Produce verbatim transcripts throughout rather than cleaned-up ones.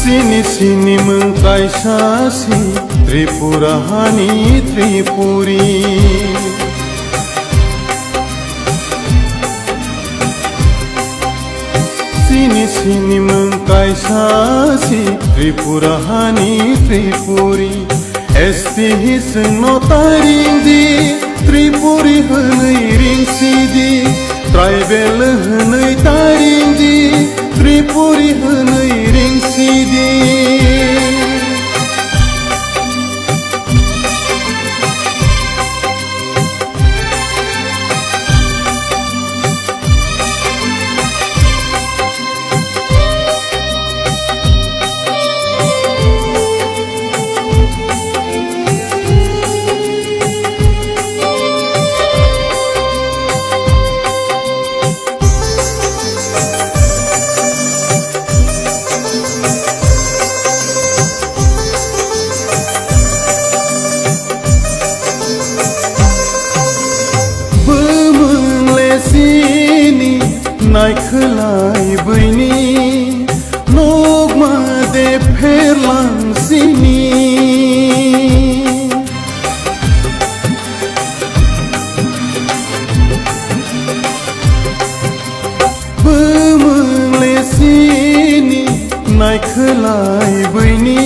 Chini sinimung kaisa si Tripura hani Tripuri. Chini sinimung kaisa si Tripura hani Tripuri. S T hi chwngno taring di, Tripuri hwnwi ring si di. Tribal hwnwi taring di, Tripuri hwnwi ring si di. Bumung le sini naikhwlai buini, nukma de pherlang sini. Bumung le sini naikhwlai buini,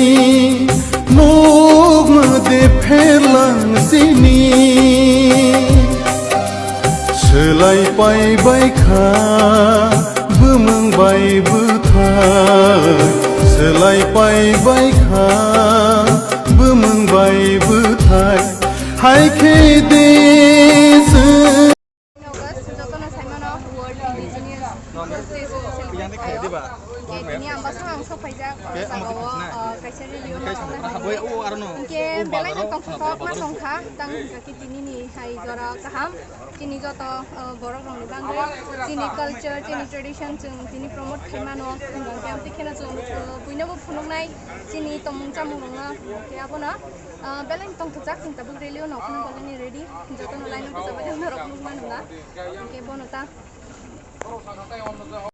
nukma de pherlang sini. Swlai pai bai kha bumung bai bwthai, swlai pai bai kha bumung bai bwthai, hai khe de swng. August, jotono saimano World Indigenous Day celebrate khaio. Hinkhe tini ang basong ang sokphaijak, o jagao, uh, kaisa rally-o no tongnai hai hwnwi. Hinkhe belai no tongthok ma tongkha, tang hinkha khe tinini hai jora kaham. Chini joto, uh, borok rokni bagwi chini culture, chini tradition chwng tini promote khaimano. Hinkhe amtwi kheno chwng, uh, buinobo phunuknai chini tongmung chamung rokno. Hinkhe abono, uh, belai no tongthokjak chwng tabuk rally-o no phunuk bagwini ready. Jotono line-o bwchajak norok nukmano wngkha. Hinkhe bono ta.